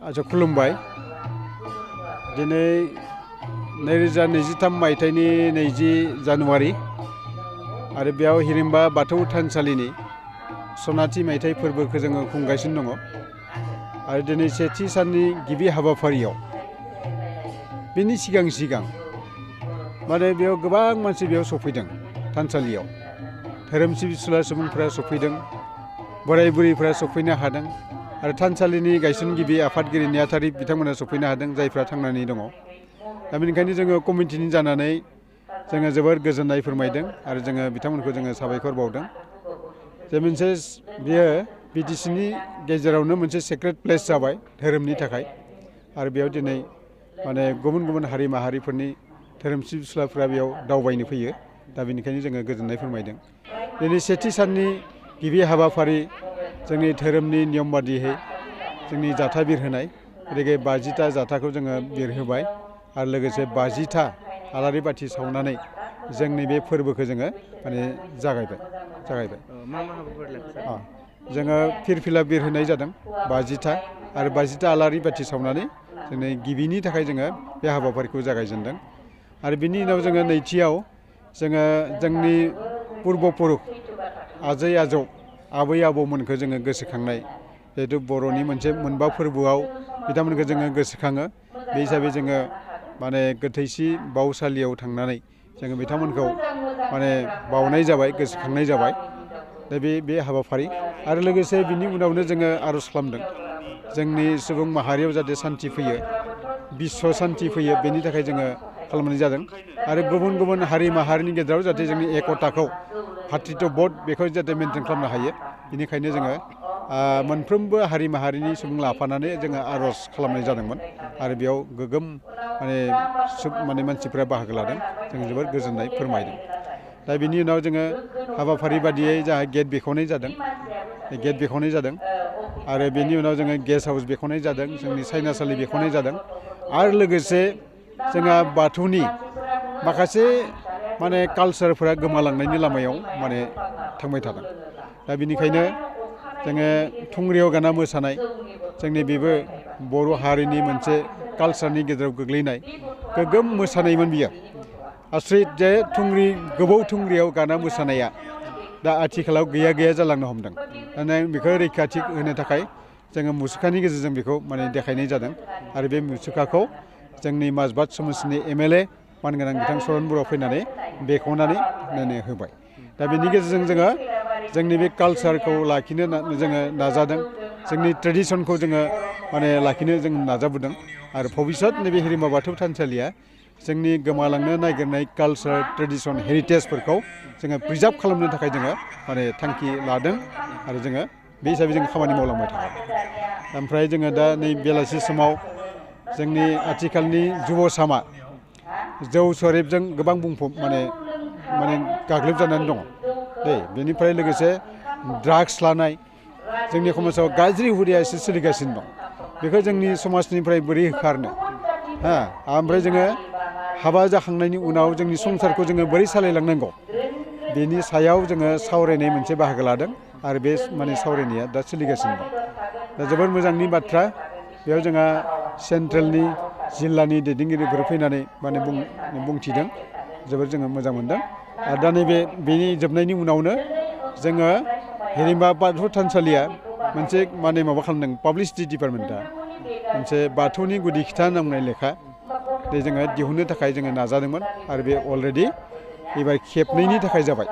आच्चा खुलुमबाय दिनै 2023 मायथाइनि 20 जानुवारि आरो बेयाव हिरिम्बा बाथौ थानसालिनि सनाथि मायथाइ फोरबोखौ जोङो खुंगासिनो दङ आरो दिनै सेथि साननि गिबि हाबाफारियाव बेनि सिगां माने बेयाव गोबां मानसि बेयाव सफैदों थानसालियाव धोरोम सिबिसुला सुबुंफोरा सफैदों बोराय बुरैफोरा सफैनो हादों आरो थानसालिनि गायसनगिरि आफादगिरि नेहाथारि बिथांमोना सफैनो हादों जायफ्रा थांनानै दङ दा बेनिखायनो जोङो कमिटिनि जानानै जोङो जोबोर गोजोननाय फोरमायदों आरो जोङो बिथांमोनखौ जोङो साबायखर बावदों जे मोनसे बेयो बिटिसिनि गेजेरावनो मोनसे सेक्रेट प्लेस जाबाय धोरोमनि थाखाय आरो बेयाव दिनै माने गुबुन गुबुन हारि माहारिफोरनि धोरोम सिबिसुलाफोरा बेयाव दावबायनो फैयो दा बेनिखायनो जोङो गोजोननाय फोरमायदों दिनै सेथि साननि गिबि हाबाफारि जोंनि धोरोमनि नियम बादियै जोंनि जाथा बिरहोनाय गतिके 50टा जाथाखौ जोङो बिरहोबाय आरो लोगोसे 50टा आलारि बाथि सावनानै जोंनि बे फोरबोखौ जोङो माने जागायबाय जोङो फिरफिला बिरहोनाय जादों 50टा आरो 50टा आलारि बाथि सावनानै जोंनि गिबिनि थाखाय जोङो बे हाबाफारिखौ जागायजेनदों आरो बिनि उनाव जोङो नैथियाव जोङो जोंनि पुर्बपुरुख आजै आजौ आबै आबौमोनखौ जोङो गोसोखांनाय जिहेतु बर'नि मोनसे मोनबा फोरबोआव बिथांमोनखौ जोङो गोसोखाङो बे हिसाबै जोङो माने गोथैसि बावसालियाव थांनानै जोङो बिथांमोनखौ माने बावनाय जाबाय गोसोखांनाय जाबाय दा बे हाबाफारि आरो लोगोसे बिनि उनावनो जोङो आर'ज खालामदों जोंनि सुबुं माहारियाव जाहाथे सान्थि फैयो बिश्व सान्थि फैयो बेनि थाखाय जोङो खालामनाय जादों आरो गुबुन गुबुन हारि माहारिनि गेजेराव जाहाथे जोंनि एकताखौ भातृत्वबोध बेखौ जाहाथे मेनटेन खालामनो हायो बेनिखायनो जोङो मोनफ्रोमबो हारि माहारिनि सुबुं लाफानानै जोङो आर'ज खालामनाय जादोंमोन आरो बेयाव गोगोम माने मानसिफ्रा बाहागो लादों जों जोबोर गोजोननाय फोरमायदों दा बिनि उनाव जोङो हाबाफारि बादियै जोंहा गेट बेखेवनाय जादों आरो बेनि उनाव जोङो गेस्ट हाउस बेखेवनाय जादों जोंनि सायनासालि बेखेवनाय जादों आरो लोगोसे जोंहा बाथौनि माखासे माने कालसारफोरा गोमालांनायनि लामायाव माने थांबाय थादों दा बेनिखायनो जोङो थुंग्रियाव गाना मोसानाय जोंनि बेबो बर' हारिनि मोनसे कालसारनि गेजेराव गोग्लैनाय गोगोम मोसानायमोन बियो आसरित जे गोबौ थुंग्रियाव गाना मोसानाया दा आथिखालाव गैया जालांनो हमदों दा बेखौ रैखाथि होनो थाखाय जोङो मुसुखानि गेजेरजों बेखौ माने देखायनाय जादों आरो बे मुसुखाखौ जोंनि माजबाद समाजनि MLA मानगोनां बिथां सरन बर'आ फैनानै बेखेवनानै होबाय दा बेनि गेजेरजों जोङो जोंनि बे कालसारखौ लाखिनो जोङो नाजादों जोंनि ट्रेडिसनखौ जोङो माने लाखिनो जों नाजाबोदों आरो भबिसत नैबे हिरिम्बा बाथौ थानसालिया जोंनि गोमालांनो नागिरनाय कालसार ट्रेडिसन हेरिटेजफोरखौ जोङो प्रिजार्भ खालामनो थाखाय जोङो माने थांखि लादों आरो जोङो बे हिसाबै जों खामानि मावलांबाय थागोन ओमफ्राय जोङो दा नै बेलासि समाव जोंनि आथिखालनि जुबसामा जौ सेरेबजों गोबां माने गाग्लोबजानानै दङ बेनिफ्राय लोगोसे ड्राग्स लानाय जोंनि समाजाव गाज्रि हुदाया एसे सोलिगासिनो दं बेखौ जोंनि समाजनिफ्राय बोरै होखारनो ओमफ्राय जोङो हाबा जाखांनायनि उनाव जोंनि संसारखौ जोङो बोरै सालायलांनांगौ बेनि सायाव जोङो सावरायनाय मोनसे बाहागो लादों आरो बे माने सावरायनाया दा सोलिगासिनो दं दा जोबोर मोजांनि बाथ्रा बेयाव जोंहा सेन्ट्रेलनि जिल्लानि दैदेनगिरिफोर फैनानै माने बुंथिदों जोबोर जोङो मोजां मोनदों आरो दा बेनि जोबनायनि उनावनो जोङो हिरिम्बा बाथौ थानसालिया मोनसे माने माबा खालामदों पाब्लिसिटि डिपार्टमेन्टआ मोनसे बाथौनि गुदि खिथा होनना बुंनाय लेखा जोङो दिहुननो थाखाय जोङो नाजादोंमोन आरो बे अलरेडि एबार खेबनैनि थाखाय जाबाय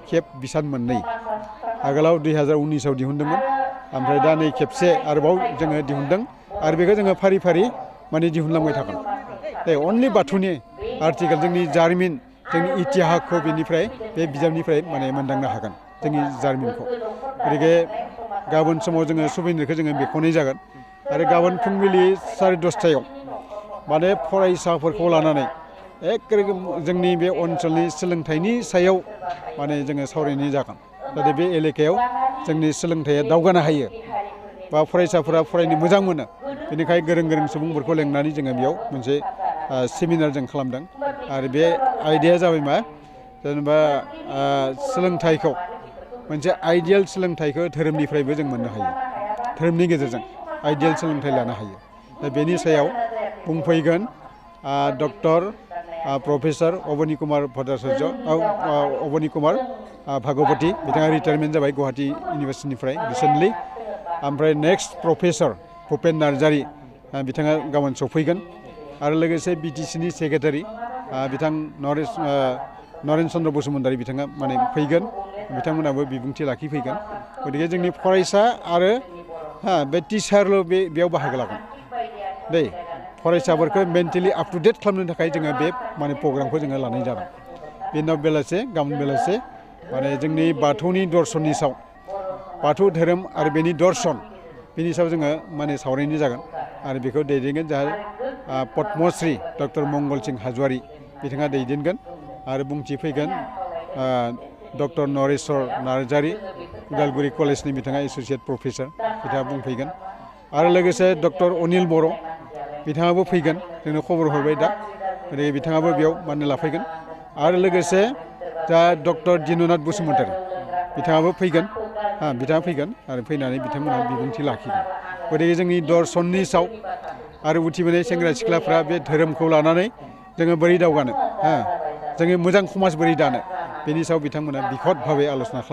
खेब बिसान मोननै आगोलाव 2019आव दिहुनदोंमोन ओमफ्राय दा नै खेबसे आरोबाव जोङो दिहुनदों आरो बेखौ जोङो फारि फारि माने दिहुनलांबाय थागोन अनलि बाथौनि आर्टिकेल जोंनि जारिमिन जोंनि इतिहासखौ बेनिफ्राय बे बिजाबनिफ्राय माने मोनदांनो हागोन जोंनि जारिमिनखौ गतिके गाबोन समाव जोङो सुबिनखौ जोङो बेखेवनाय जागोन आरो गाबोन फुंबिलि 10:30 माने फरायसाफोरखौ लानानै एखे जोंनि बे ओनसोलनि सोलोंथाइनि सायाव माने जोङो सावरायनाय जागोन जाहाथे बे एलेकायाव जोंनि सोलोंथाइया दावगानो हायो बा फरायसाफोरा फरायनो मोजां मोनो बेनिखायनो गोरों सुबुंफोरखौ लेंनानै जोङो बेयाव मोनसे सेमिनार जों खालामदों आरो बे आयदाया जाबाय मा जेनेबा सोलोंथाइखौ मोनसे आइडियेल सोलोंथाइखौ धोरोमनिफ्रायबो जों मोननो हायो धोरोमनि गेजेरजों आइडियेल सोलोंथाइ लानो हायो दा बेनि सायाव बुंफैगोन डक्टर प्रफेसर अबनी कुमार भट्टाचार्य अबनी कुमार भागवती बिथाङा रिटायारमेन्ट जाबाय गुवाहाटी इउनिभार्सिटिनिफ्राय रिसेन्टलि ओमफ्राय नेक्स्ट प्रफेसर भुपेन नार्जारी बिथाङा गाबोन सफैगोन आरो लोगोसे बिटिसिनि सेक्रेटारि बिथां नरेन चन्द्र बसुमतारी बिथाङा माने फैगोन बिथांमोनाबो बिबुंथि लाखिफैगोन गतिके जोंनि फरायसा आरो बे टिचारल' बेयाव बाहागो लागोन दै फरायसाफोरखौ मेन्टेलि आप टु डेट खालामनो थाखाय जोङो बे माने प्रग्रामखौ जोङो लानाय जादों बेनि उनाव बेलासे गाबोन बेलासे माने जोंनि बाथौनि दर्शननि सायाव बाथौ धोरोम आरो बेनि दर्शन बेनि सायाव जोङो माने सावरायनाय जागोन आरो बेखौ दैदेनगोन जाहा पद्मश्री डक्टर मंगल सिं हाज'वारी बिथाङा दैदेनगोन आरो बुंथिफैगोन डक्टर नरेश्वर नार्जारी उदालगुरि कलेजनि बिथाङा एस'सियेट प्रफेसर बिथाङा बुंफैगोन आरो लोगोसे डक्टर अनिल बर' बिथाङाबो फैगोन जोंनो खबर हरबाय दा गतिके बिथाङाबो बेयाव माने लाफैगोन आरो लोगोसे जा डक्टर दिननाथ बसुमतारी बिथाङाबो फैगोन बिथाङा फैगोन आरो फैनानै बिथांमोनहा बिबुंथि लाखिगोन गतिके जोंनि दर्शननि सायाव आरो उथिबोनाय सेंग्रा सिख्लाफ्रा बे धोरोमखौ लानानै जोङो बोरै दावगानो जोङो मोजां समाज बोरै दानो बेनि सायाव बिथांमोना बिखद भाबै आल'सना खालामो